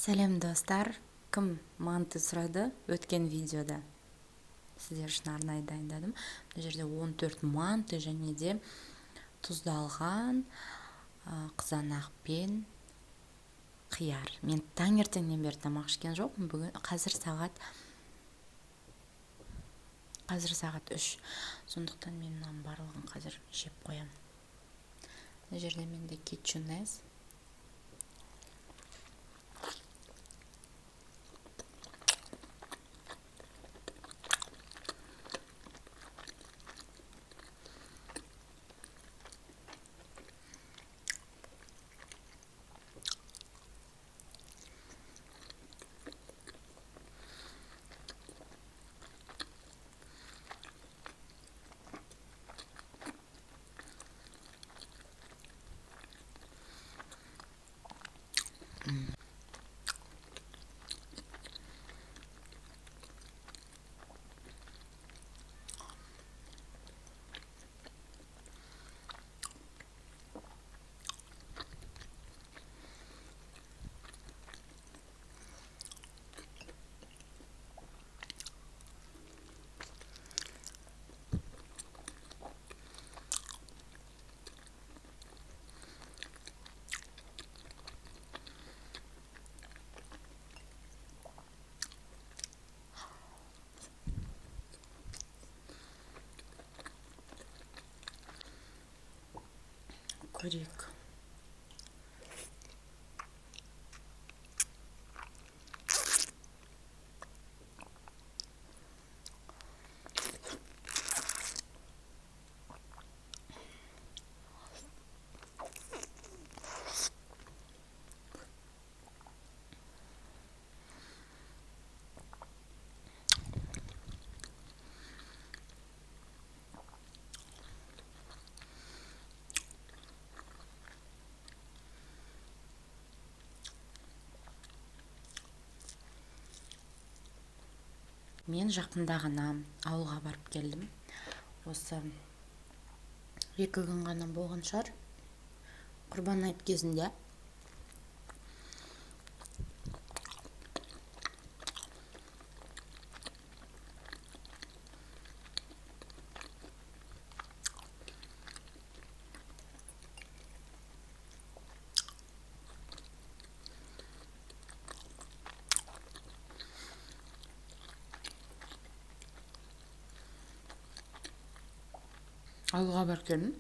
Сәлем, достар! Кім манты сұрады өткен видеода, сіздер үшін арнайы дайындадым. Мына жерде 14 манты және де тұздалған қызанақ пен қияр. Мен таңертеңнен бері тамақ ішкен жоқпын. Бүгін қазір сағат 3. Сондықтан мен мынаның барлығын қазір жеп қоямын. Мына жерде менде кетчунез. Көрейік. Мен жақында ғана ауылға барып келдім. Осы 2 күн ғана болған шығар, Құрбан айт кезінде. Ауылға барып келдім.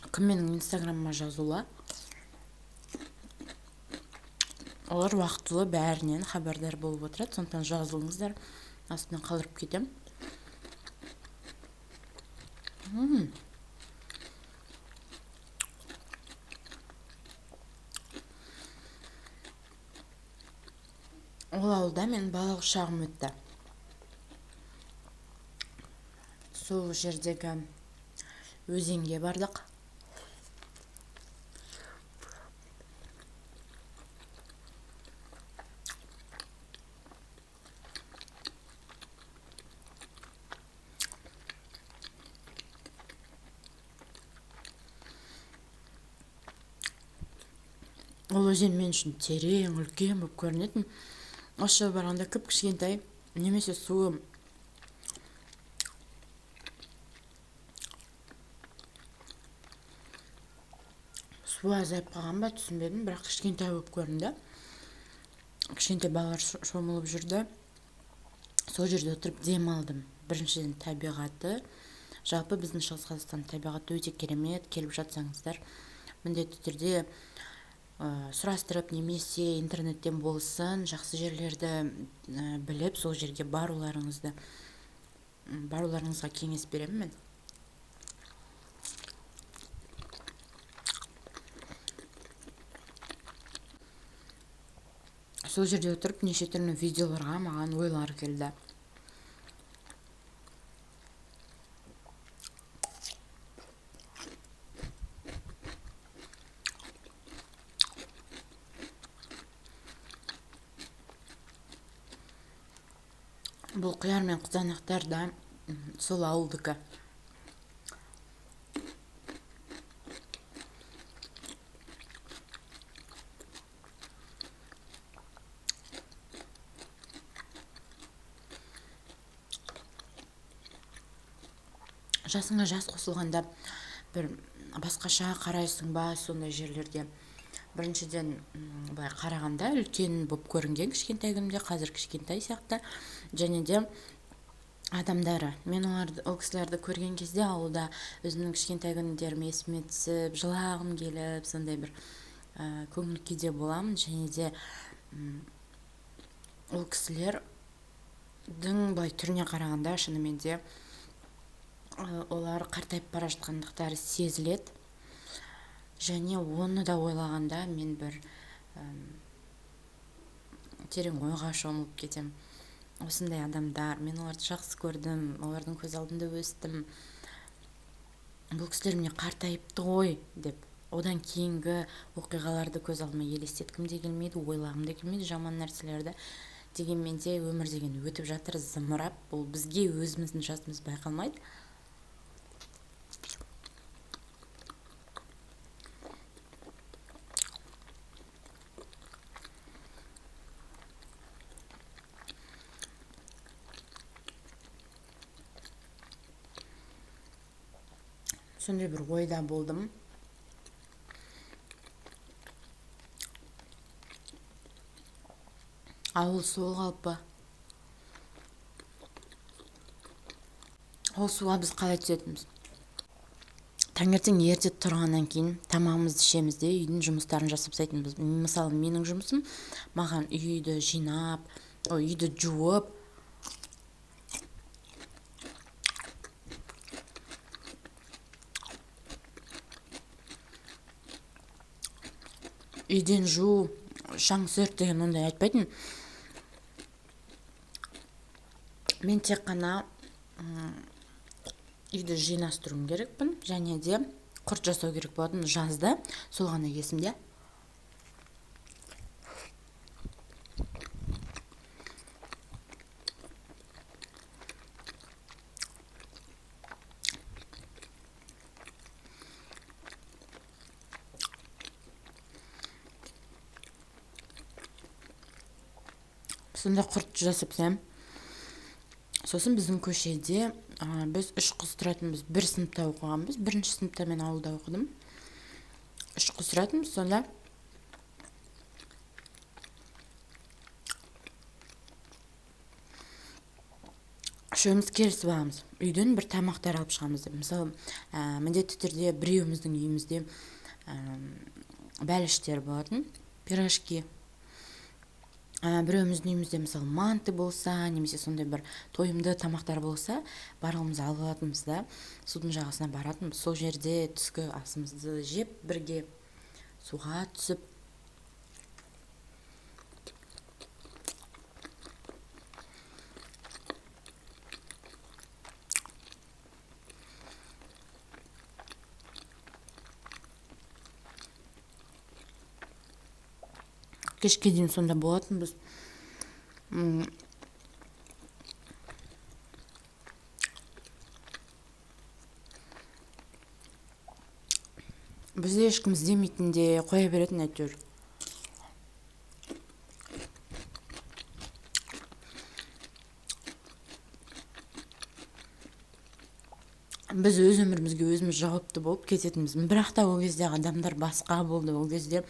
Кім менің Инстаграмыма жазулы, олар уақытылы бәрінен хабардар болып отырады. Сондықтан жазылыңыздар, астына қалдырып кетемін. Ол ауылда менің балалық шағым өтті. Сол жердегі өзенге бардық. Ол өзен мен үшін терең, үлкен болып көрінетін. Осы жолы барғанда кіп кішкентай немесе суы азайып қалған ба, түсінбедім, бірақ кішкентай болып көрінді. Кішкентай балалар шомылып жүрді. Сол жерде отырып дем алдым. Біріншіден, табиғаты, жалпы біздің Шығыс Қазақстан табиғаты өте керемет. Келіп жатсаңыздар, міндетті түрде сұрастырып немесе интернеттен болсын, жақсы жерлерді біліп, сол жерге баруларыңызға кеңес беремін мен. Сол жерде отырып, неше түрлі видеоларға маған ойлар келді. Бұл қияр мен қызанақтар да сол ауылдікі. Жасыңа жас қосылғанда бір басқаша қарайсың ба сондай жерлерге. Біріншіден, былай қарағанда үлкен болып көрінген кішкентай күнімде, қазір кішкентай сияқты. Және де адамдары, мен оларды, ол кісілерді көрген кезде ауылда өзімнің кішкентай күндерім есіме түсіп, жылағым келіп, сондай бір көңіл күйде боламын. Және де ол кісілердің былай түріне қарағанда шынымен де олар қартайып бара жатқандықтары сезіледі. Және оны да ойлағанда мен бір терең ойға шомылып кетемін. Осындай адамдар, мен оларды жақсы көрдім, олардың көз алдында өстім. Бұл кісілер міне қартайыпты ғой деп. Одан кейінгі оқиғаларды көз алдыма елестеткім де келмейді, ойлағым да келмейді жаман нәрселерді. Дегенмен де өмір деген өтіп жатыр зымырап, бұл бізге өзіміздің жасымыз байқалмайды. Сондай бір ойда болдым. Ауыл сол қалпы. Ол суға біз қалай түсетінбіз? Таңертең ерте тұрғаннан кейін тамағымызды ішеміз де үйдің жұмыстарын жасап тастайтынбыз. Мысалы, менің жұмысым маған үйді жинап, үйді жуып, үйден жуу, шаң сүрт деген ондай айтпайтын. Мен тек қана үйді жинастыруым керекпін, және де құрт жасау керек болатын жазда, сол ғана есімде. Сонда құрт жасап тастаймын. Сосын біздің көшеде біз үш қыз тұратынбыз, бір сыныпта оқығанбыз. Бірінші сыныпта мен ауылда оқыдым. Үш қыз тұратынбыз, сонда үшеуміз келісіп аламыз. Үйден бір тамақтар алып шығамыз деп. Мысалы, міндетті түрде біреуіміздің үйімізде бәліштер болатын, пирожки. Біреуіміздің үйімізде мысалы манты болса, немесе сондай бір тойымды тамақтар болса, барлығымыз алып алатынбыз да, судың жағасына баратынбыз. Сол жерде түскі асымызды жеп, бірге суға түсіп, кешке дейін сонда болатынбыз. Бізді ешкім іздемейтін де, қоя беретін әйтеуір. Біз өз өмірімізге өзіміз жауапты болып кететінбіз. Бірақ та ол кезде адамдар басқа болды. Ол кезде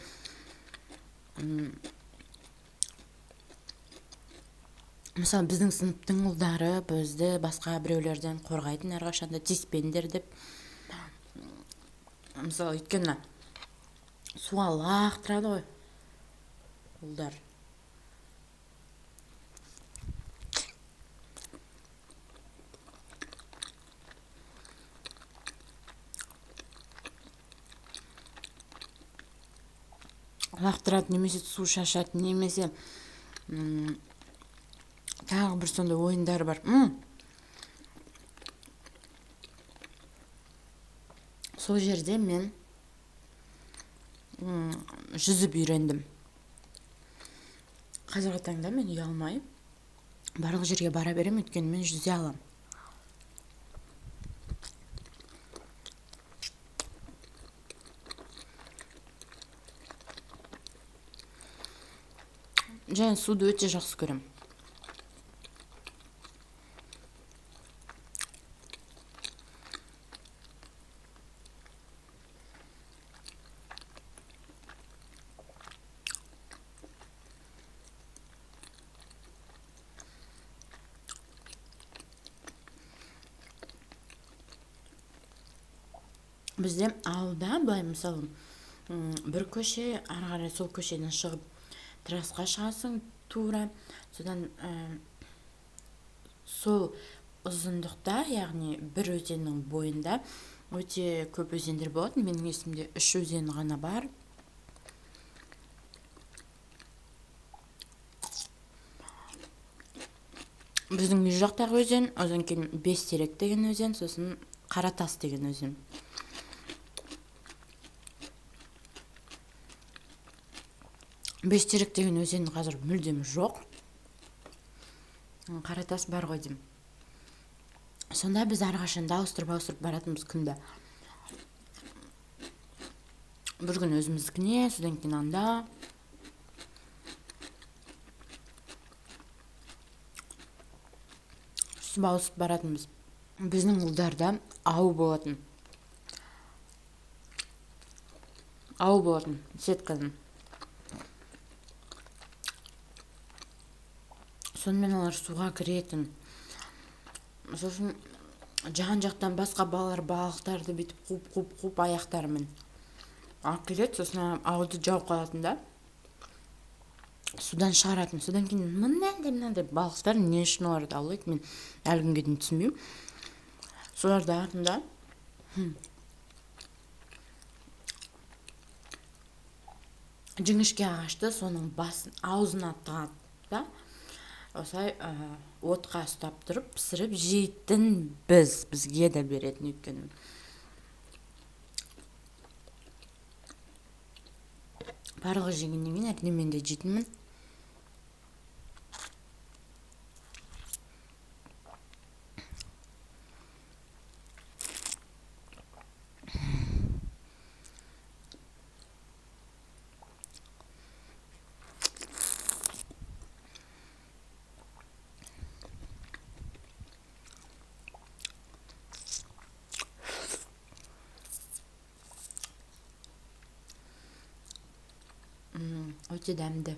мысалы біздің сыныптың ұлдары бізді басқа біреулерден қорғайтын, әрқашанда тиіспеңдер деп. Мысалы, өйткені суға лақтырады ғой ұлдар. Лақтырады, немесе су шашады, немесе тағы бір сондай ойындар бар. Сол жерде мен жүзіп үйрендім. Қазіргі таңда мен ұялмай барлық жерге бара беремін, өйткені мен жүзе аламын. Және суды өте жақсы көремін. Бізде ауылда былай, мысалы, бір көше, ары қарай сол көшеден шығып трассқа шығасың тура, содан сол ұзындықта, яғни бір өзеннің бойында өте көп өзендер болатын. Менің есімде 3 өзен ғана бар. Біздің үй жақтағы өзен, одан кейін Бестерек деген өзен, сосын Қаратас деген өзен. Бестерек деген өзен қазір мүлдем жоқ. Қаратас бар ғой деймін. Сонда біз әрқашанда ауыстырып-ауыстырып баратынбыз күнді. Бір күн өзіміздікіне, содан кейін анда. Сөйтіп ауысып баратынбыз. Біздің ұлдарда ау болатын. Ау болатын, сеткадан. Сонымен олар суға кіретін. Сосын жан-жақтан басқа балалар балықтарды бүйтіп қуып-қуып-қуып аяқтарымен алып келеді. Сосын ауды жауып қалатын да, судан шығаратын. Содан кейін мынандай-мынандай балықтар не үшін оларды аулайды, мен әлі күнге дейін түсінбеймін. Соларды алатын да, жіңішке ағашты соның басын аузына тығады да, осылай отқа ұстап тұрып пісіріп жейтін біз, бізге де беретін өйткені. Барлығы жегеннен кейін әрине мен де жейтінмін. Өте дәмді.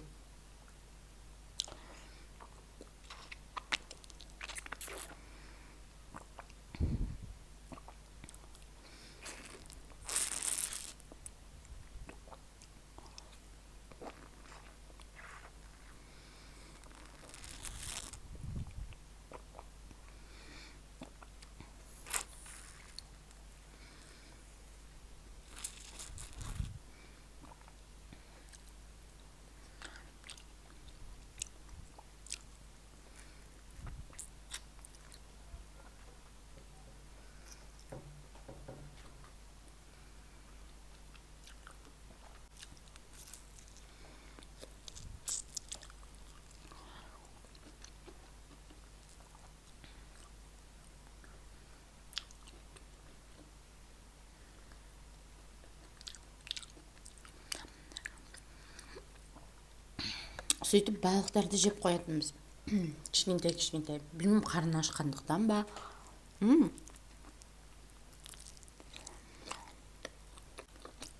Сөйтіп балықтарды жеп қоятынбыз. Кішкентай-кішкентай. Білмеймін, қарны ашқандықтан ба.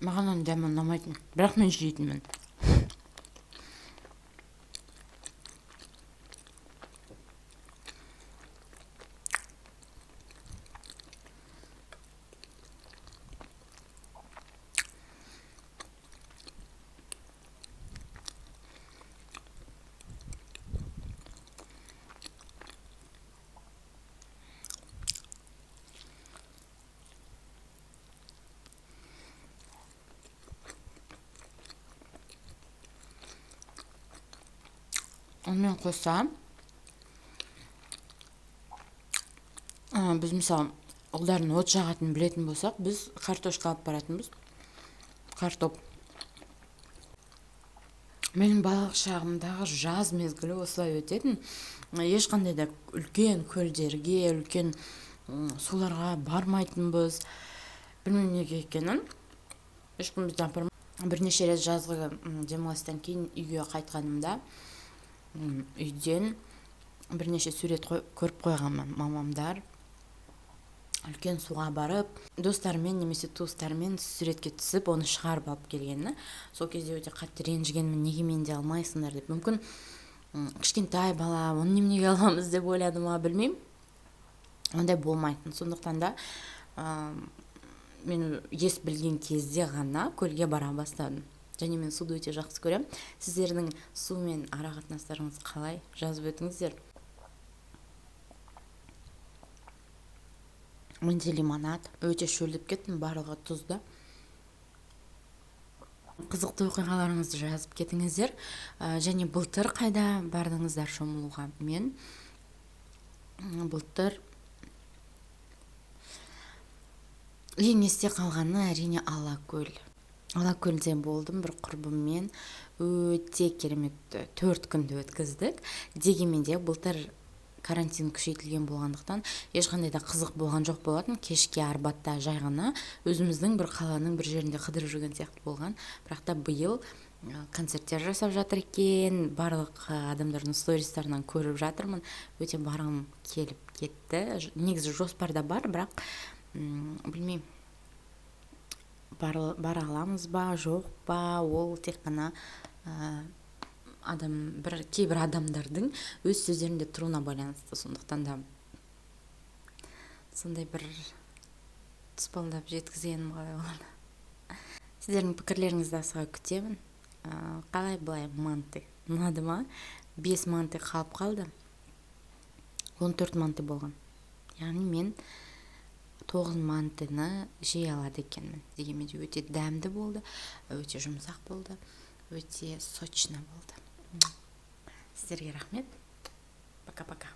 Маған оның дәмі ұнамайтын, бірақ мен жейтінмін. Онымен қоса, біз мысалы ұлдардың от жағатынын білетін болсақ, біз картошка алып баратынбыз. Картоп. Менің балалық шағымдағы жаз мезгілі осылай өтетін. Ешқандай да үлкен көлдерге, үлкен суларға бармайтынбыз. Білмеймін неге екенін. Ешкім бізді апармайды. Бірнеше рет жазғы демалыстан кейін үйге қайтқанымда, үйден бірнеше сурет көріп қойғанмын. Мамамдар үлкен суға барып, достарымен немесе туыстарымен суретке түсіп, оны шығарып алып келгені. Сол кезде өте қатты ренжігенмін, неге мені де алмайсыңдар деп. Мүмкін, кішкентай бала, оны неменеге аламыз деп ойлады ма, білмеймін. Ондай болмайтын. Сондықтан да, Мен ес білген кезде ғана көлге бара бастадым. Және мен суды өте жақсы көремін. Сіздердің сумен ара қатынастарыңыз қалай? Жазып өтіңіздер. Менде лимонад. Өте шөлдеп кеттім, барлығы тұзды. Қызықты оқиғаларыңызды жазып кетіңіздер. Және былтыр қайда бардыңыздар шомылуға? Мен былтыр ең есте қалғаны әрине Алакөл. Алакөлде болдым бір құрбыммен. Өте керемет 4 күнді өткіздік. Дегенмен де былтыр карантин күшейтілген болғандықтан ешқандай да қызық болған жоқ болатын. Кешке Арбатта жай ғана өзіміздің бір қаланың бір жерінде қыдырып жүрген сияқты болған. Бірақ та биыл концерттер жасап жатыр екен, барлық адамдардың стористарынан көріп жатырмын. Өте барғым келіп кетті. Негізі жоспарда бар, бірақ білмеймін, бара аламыз ба, жоқ па, ол тек қана адам, бір кейбір адамдардың өз сөздерінде тұруына байланысты. Сондықтан да сондай бір тұспалдап жеткізгенім қалай болады. Сіздердің пікірлеріңізді асыға күтемін. Қалай былай манты ұнады ма? 5 манты қалып қалды. 14 манты болған. Яғни мен 9 мантыны жей алады екенмін. Дегенмен де өте дәмді болды, өте жұмсақ болды, өте сочно болды. Сіздерге рахмет. Пока-пока.